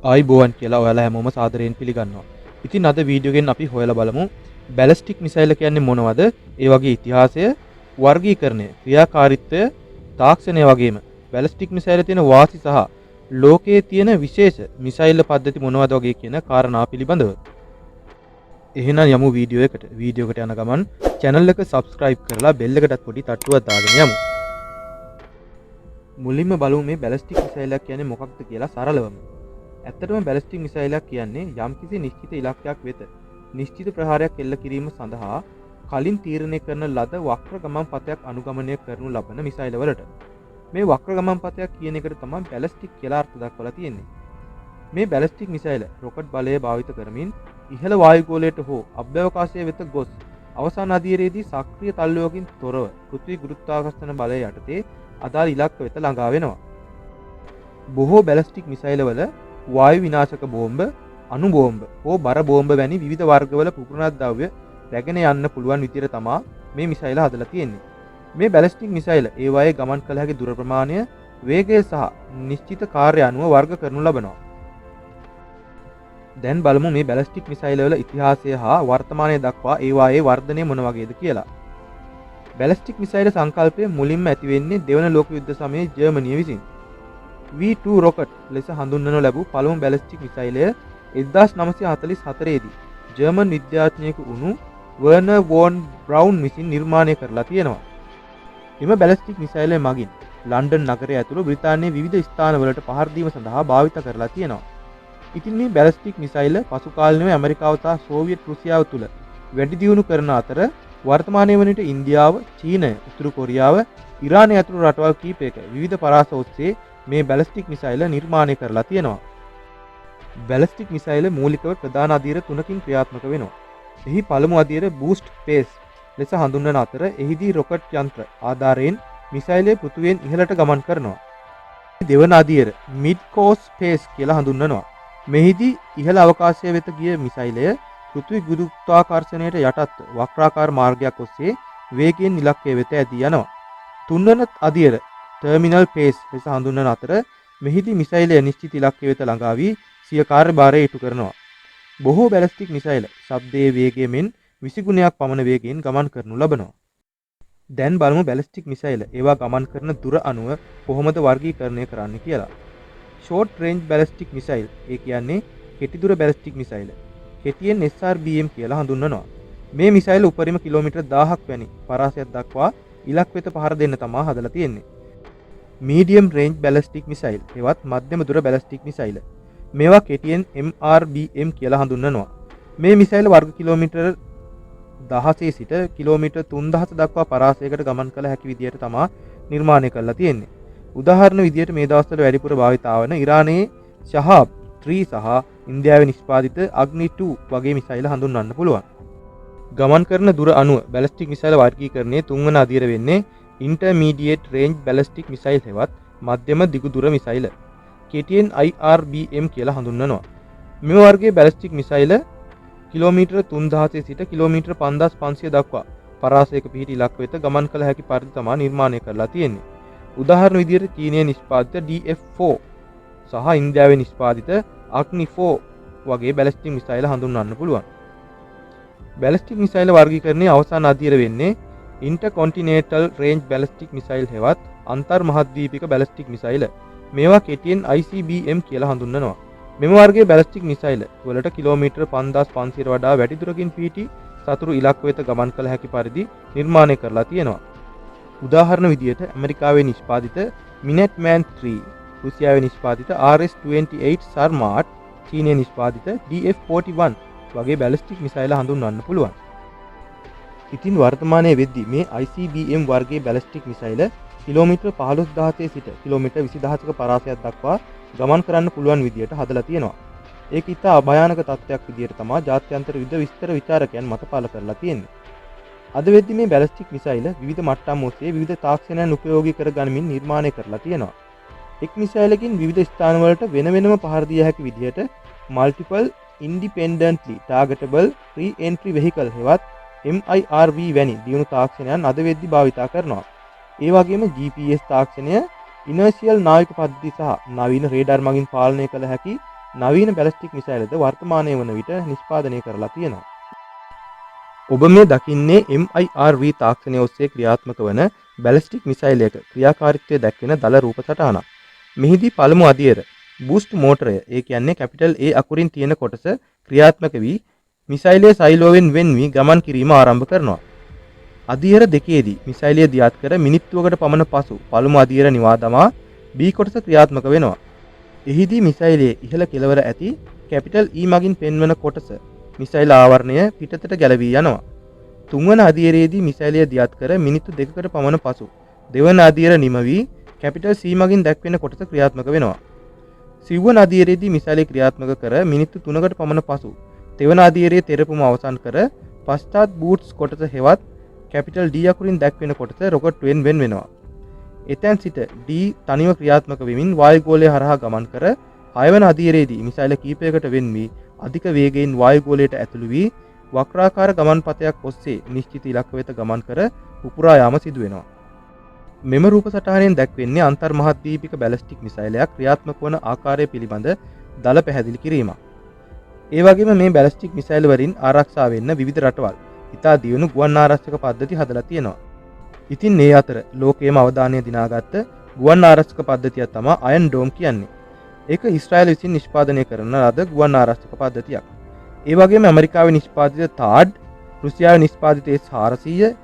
ආයුබෝවන් කියලා ඔයාලා හැමෝම සාදරයෙන් පිළිගන්නවා. ඉතින් අද වීඩියෝ එකෙන් අපි හොයලා බලමු බැලස්ටික් මිසයිල් කියන්නේ මොනවද? ඒ වගේ ඉතිහාසය, වර්ගීකරණය, ක්‍රියාකාරීත්වය, තාක්ෂණය වගේම බැලස්ටික් මිසයිලේ තියෙන වාසි සහ ලෝකයේ තියෙන විශේෂ මිසයිල් පද්ධති මොනවද වගේ කියන කාරණා පිළිබඳව. එහෙනම් යමු වීඩියෝ එකට. වීඩියෝ එකට යන ගමන් චැනල් එක සබ්ස්ක්‍රයිබ් කරලා බෙල් එකටත් පොඩි තට්ටුවක් දාගෙන යමු. මුලින්ම බලමු මේ බැලස්ටික් මිසයිලයක් කියන්නේ මොකක්ද කියලා සරලවම. ඇත්තටම බැලස්ටික් මිසයිලයක් කියන්නේ යම්කිසි නිශ්චිත ඉලක්කයක් වෙත නිශ්චිත ප්‍රහාරයක් එල්ල කිරීම සඳහා කලින් තීරණය කරන ලද වක්‍ර ගමන් පථයක් අනුගමනය කරනු ලබන මිසයිල වලට. මේ වක්‍ර ගමන් පථයක් කියන එකට තමයි බැලස්ටික් කියලා අර්ථ දක්වලා තියෙන්නේ. මේ බැලස්ටික් මිසයිල රොකට් බලය භාවිත කරමින් ඉහළ වායුගෝලයට හෝ අභ්‍යවකාශය වෙත ගොස් අවසාන අදියරයේදී සක්‍රිය තල්ලුවකින් තොරව පෘථිවි ගුරුත්වාකර්ෂණ බලය යටතේ අදාළ ඉලක්ක වෙත ළඟා වෙනවා. බොහෝ බැලස්ටික් මිසයිලවල වායු විනාශක බෝම්බ, අණු බෝම්බ හෝ බර බෝම්බ වැනි විවිධ වර්ගවල පුපුරන ද්‍රව්‍ය රැගෙන යන්න පුළුවන් විදියට තමා මේ මිසයිල හදලා තියෙන්නේ. මේ බැලස්ටික් මිසයිල ඒවායේ ගමන් කළ හැකි දුර ප්‍රමාණය, වේගය සහ නිශ්චිත කාර්ය අනුව වර්ග කරනු ලබනවා. දැන් බලමු මේ බැලස්ටික් මිසයිලවල ඉතිහාසය හා වර්තමානය දක්වා ඒවායේ වර්ධනය මොන වගේද කියලා. බැලස්ටික් මිසයිල සංකල්පය මුලින්ම ඇති වෙන්නේ දෙවන ලෝක යුද්ධ සමයේ ජර්මනිය විසින්. V2 rocket ලෙස හඳුන්වනු ලැබූ පළමු බැලස්ටික් මිසයිලය 1944 දී ජර්මන් විද්‍යාඥයෙකු වුණු වර්නර් වෝන් බ්‍රවුන් විසින් නිර්මාණය කරලා තියෙනවා. එම බැලස්ටික් මිසයිලය මගින් ලන්ඩන් නගරය ඇතුළු බ්‍රිතාන්‍යයේ විවිධ ස්ථානවලට පහර දීම සඳහා භාවිත කරලා තියෙනවා. ඉතින් මේ බැලස්ටික් මිසයිල පසු කාලීනව ඇමරිකාව සහ සෝවියට් රුසියාව තුළ වැඩි දියුණු කරන අතර වර්තමානයේ වන විට ඉන්දියාව, චීනය, උතුරු කොරියාව, ඉරානය ඇතුළු රටවල් කීපයක විවිධ පරාස ඔස්සේ මේ බැලස්ටික් මිසයිල නිර්මාණය කරලා තියෙනවා. බැලස්ටික් මිසයිල මූලිකව ප්‍රධාන අදියර තුනකින් ක්‍රියාත්මක වෙනවා. එහි පළමු අදියර බූස්ට් ෆේස් ලෙස හඳුන්වන අතර එහිදී රොකට් යන්ත්‍ර ආධාරයෙන් මිසයිලය පෘථුවියෙන් ඉහළට ගමන් කරනවා. දෙවන අදියර මිඩ් කෝස් ෆේස් කියලා හඳුන්වනවා. මෙහිදී ඉහළ අවකාශය වෙත ගිය මිසයිලය පෘථිවි ගුරුත්වාකර්ෂණයට යටත්ව වක්‍රාකාර මාර්ගයක් ඔස්සේ වේගයෙන් ඉලක්කය වෙත ඇදී යනවා. තුන්වන අදියර ටර්මිනල් ෆේස් ලෙස හඳුන්වන අතර මෙහිදී මිසයිලය නිශ්චිත ඉලක්කය වෙත ළඟා වී සිය කාර්යභාරය ඉටු කරනවා. බොහෝ බැලස්ටික් මිසයිල ශබ්දයේ වේගය මෙන් 20 ගුණයක් පමණ වේගයෙන් ගමන් කරනු ලබනවා. දැන් බලමු බැලස්ටික් මිසයිල ඒවා ගමන් කරන දුර අනුව කොහොමද වර්ගීකරණය කරන්න කියලා. ෂෝට් රේන්ජ් බැලස්ටික් මිසයිල්, ඒ කියන්නේ කෙටි දුර බැලස්ටික් මිසයිල, කෙටියෙන් SRBM කියලා හඳුන්වනවා. මේ මිසයිල් උපරිම කිලෝමීටර් 1000ක් වැනි පරාසයක් දක්වා ඉලක් වෙත පහර දෙන්න තමා හදලා තියෙන්නේ. මීඩියම් රේන්ජ් බැලස්ටික් මිසයිල් හෙවත් මධ්‍යම දුර බැලස්ටික් මිසයිල. මේවා කෙටියෙන් MRBM කියලා හඳුන්වනවා. මේ මිසයිල් වර්ග කිලෝමීටර් 1000 සිට කිලෝමීටර් 3000 දක්වා පරාසයකට ගමන් කළ හැකි විදියට තමා නිර්මාණය කරලා තියෙන්නේ. උදාහරණ විදියට මේ දවස්වල වැඩිපුර භාවිතා වන ඉරානයේ ෂහාබ් 3 සහ ඉන්දියාවේ නිෂ්පාදිත අග්නි 2 වගේ මිසයිල් හඳුන්වන්න පුළුවන්. ගමන් කරන දුර අනුව බැලස්ටික් මිසයිල් වර්ගීකරණයේ තුන්වන අදියර වෙන්නේ ඉන්ටර්මීඩියට් රේන්ජ් බැලස්ටික් මිසයිල් හෙවත් මධ්‍යම දිගු දුර මිසයිල. කෙටියෙන් IRBM කියලා හඳුන්වනවා. මෙම වර්ගයේ බැලස්ටික් මිසයිල කිලෝමීටර් 3000 සිට කිලෝමීටර් 5500 දක්වා පරාසයක පිහිටි ඉලක්ක වෙත ගමන් කළ හැකි පරිදි තමා නිර්මාණය කරලා තියෙන්නේ. උදාහරණ විදියට චීනයේ නිෂ්පාදිත DF4 සහ ඉන්දියාවේ නිෂ්පාදිත අග්නි 4 වගේ බැලස්ටික් මිසයිල හඳුන්වන්න පුළුවන්. බැලස්ටික් මිසයිල වර්ගීකරණයේ අවසාන අදියර වෙන්නේ ඉන්ටර්කොන්ටිනේටල් රේන්ජ් බැලස්ටික් මිසයිල් හෙවත් අන්තර් මහද්වීපික බැලස්ටික් මිසයිල. මේවා කෙටියෙන් ICBM කියලා හඳුන්වනවා. මෙම වර්ගයේ බැලස්ටික් මිසයිල වලට කිලෝමීටර් 5500ට වඩා වැඩි දුරකින් පිහිටි සතුරු ඉලක්ක වෙත ගමන් කළ හැකි පරිදි නිර්මාණය කරලා තියෙනවා. උදාහරණ විදියට ඇමරිකාවේ නිෂ්පාදිත මිනට්මෑන් 3, රුසියාවේ නිෂ්පාදිත RS-28 සර්මාට්, චීනයේ නිෂ්පාදිත DF-41 වගේ බැලස්ටික් මිසයිල හඳුන්වන්න පුළුවන්. ඉතින් වර්තමානයේ වෙද්දී මේ ICBM වර්ගයේ බැලස්ටික් මිසයිල කිලෝමීටර් 15,000 සිට කිලෝමීටර් 20,000ක පරාසයක් දක්වා ගමන් කරන්න පුළුවන් විදියට හදලා තියෙනවා. ඒක ඉතා භයානක තත්ත්වයක් විදියට තමා ජාත්‍යන්තර යුද විස්තර විචාරකයන් මත පළ කරලා තියෙන්නේ. අද වෙද්දී මේ බැලස්ටික් මිසයිල විවිධ මට්ටම් ඔස්සේ විවිධ තාක්ෂණයන් උපයෝගී කර ගනිමින් නිර්මාණය කරලා තියෙනවා. එක් මිසයිලකින් විවිධ ස්ථානවලට වෙන වෙනම පහර දිය හැකි විදියට මල්ටිපල් ඉන්ඩිපෙන්ඩන්ට්ලි ටාගටබල් රී එන්ට්‍රි වෙහිකල් හෙවත් MIRV වැනි දියුණු තාක්ෂණයන් අද වෙද්දී භාවිතා කරනවා. ඒ වගේම GPS තාක්ෂණය, ඉනර්ෂියල් නාවික පද්ධති සහ නවීන රේඩර් මගින් පාලනය කළ හැකි නවීන බැලිස්ටික් මිසයිලද වර්තමානයේ වන විට නිෂ්පාදනය කරලා තියෙනවා. ඔබ මේ දකින්නේ MIRV තාක්ෂණය ඔස්සේ ක්‍රියාත්මක වන බැලිස්ටික් මිසයිලයක ක්‍රියාකාරීත්වය දැක්වෙන දළ රූප සටහනක්. මෙහිදී පළමු අදියර බූස්ට් මෝටරය, ඒ කියන්නේ කැපිටල් A අකුරින් තියෙන කොටස ක්‍රියාත්මක වී මිසයිලය සයිලෝවෙන් වෙන් වී ගමන් කිරීම ආරම්භ කරනවා. අදියර දෙකේදී මිසයිලය දියත් කර මිනිත්තුවකට පමණ පසු පළමු අදියර නිවා දමා B කොටස ක්‍රියාත්මක වෙනවා. එහිදී මිසයිලයේ ඉහළ කෙළවර ඇති කැපිටල් E මගින් පෙන්වන කොටස මිසයිල් ආවරණය පිටතට ගැලවී යනවා. තුන්වන අදියරයේදී මිසයිලය දියත් කර මිනිත්තු දෙකකට පමණ පසු දෙවන අදියර නිම වී කැපිටල් C මගින් දැක්වෙන කොටස ක්‍රියාත්මක වෙනවා. සිව්වන අදියරයේදී මිසයිලය ක්‍රියාත්මක කර මිනිත්තු 3කට පමණ පසු තෙවන අදියරයේ තෙරපුම අවසන් කර පශ්චාත් බූට්ස් කොටස හෙවත් කැපිටල් D අකුරින් දැක්වෙන කොටස රොකට්ටුවෙන් වෙන් වෙනවා. එතැන් සිට D තනිව ක්‍රියාත්මක වෙමින් වායුගෝලය හරහා ගමන් කර හයවන අදියරයේදී මිසයිල කීපයකට වෙන් වී අධික වේගයෙන් වායුගෝලයට ඇතුළු වී වක්‍රාකාර ගමන්පතයක් ඔස්සේ නිශ්චිත ඉලක්ක වෙත ගමන් කර පුපුරා යාම සිදු වෙනවා. මෙම රූප සටහනෙන් දැක්වෙන්නේ අන්තර් මහද්වීපික බැලිස්ටික් මිසයිලයක් ක්‍රියාත්මක වන ආකාරය පිළිබඳ දළ පැහැදිලි කිරීමක්. ඒ වගේම මේ බැලිස්ටික් මිසයිල් වලින් ආරක්ෂා වෙන්න විවිධ රටවල් ඉතා දියුණු ගුවන් ආරක්ෂක පද්ධති හදලා තියෙනවා. ඉතින් මේ අතර ලෝකයේම අවධානය දිනාගත්ත ගුවන් ආරක්ෂක පද්ධතියක් තමයි අයන් ඩෝම් කියන්නේ. ඒක ඊශ්‍රායල විසින් නිෂ්පාදනය කරන ලද ගුවන් ආරක්ෂක පද්ධතියක්. ඒ වගේම ඇමරිකාවේ නිෂ්පාදිත තාඩ්, රුසියාවේ නිෂ්පාදිත S-400,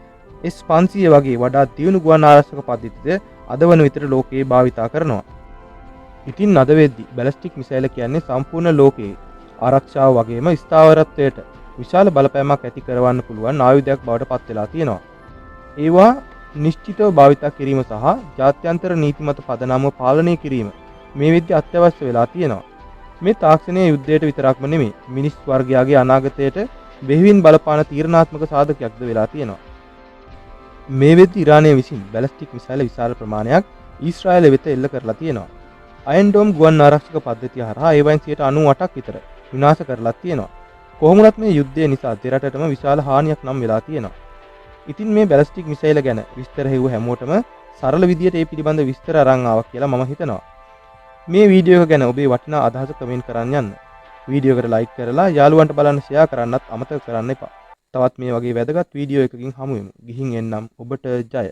S-500 වගේ වඩා දියුණු ගුවන් ආරක්ෂක පද්ධතිද අද වන විට ලෝකයේ භාවිතා කරනවා. ඉතින් අද වෙද්දි බැලිස්ටික් මිසයිල කියන්නේ සම්පූර්ණ ලෝකයේ ආරක්ෂාව වගේම ස්ථාවරත්වයට විශාල බලපෑමක් ඇති කරවන්න පුළුවන් ආයුධයක් බවට පත් වෙලා තියෙනවා. ඒවා නිශ්චිතව භාවිතා කිරීම සහ ජාත්‍යන්තර නීති මත පදනම්ව පාලනය කිරීම මේ වෙද්දි අත්‍යවශ්‍ය වෙලා තියෙනවා. මේ තාක්ෂණය යුද්ධයට විතරක්ම නෙමෙයි, මිනිස් වර්ගයාගේ අනාගතයට බෙහෙවින් බලපාන තීරණාත්මක සාධකයක්ද වෙලා තියෙනවා. මේ වෙද්දි ඉරානය විසින් බැලිස්ටික් මිසයිල විශාල ප්‍රමාණයක් ඊශ්‍රායල වෙත එල්ල කරලා තියෙනවා. අයන් ඩෝම් ගුවන් ආරක්ෂක පද්ධතිය හරහා ඒවයින් 98ක් විතර විනාශ කරලා තියෙනවා. කොහොම වුණත් මේ යුද්ධය නිසා දෙරටටම විශාල හානියක් නම් වෙලා තියෙනවා. ඉතින් මේ බැලිස්ටික් මිසයිල ගැන විස්තර හෙව්ව හැමෝටම සරල විදියට ඒ පිළිබඳ විස්තර අරන් ආවා කියලා මම හිතනවා. මේ වීඩියෝ එක ගැන ඔබේ වටිනා අදහස කමෙන්ට් කරන් යන්න. වීඩියෝ එකට ලයික් කරලා යාළුවන්ට බලන්න ෂෙයා කරන්නත් අමතක කරන්න එපා. තවත් මේ වගේ වැදගත් වීඩියෝ එකකින් හමු වෙමු. ගිහින් එන්නම්. ඔබට ජය.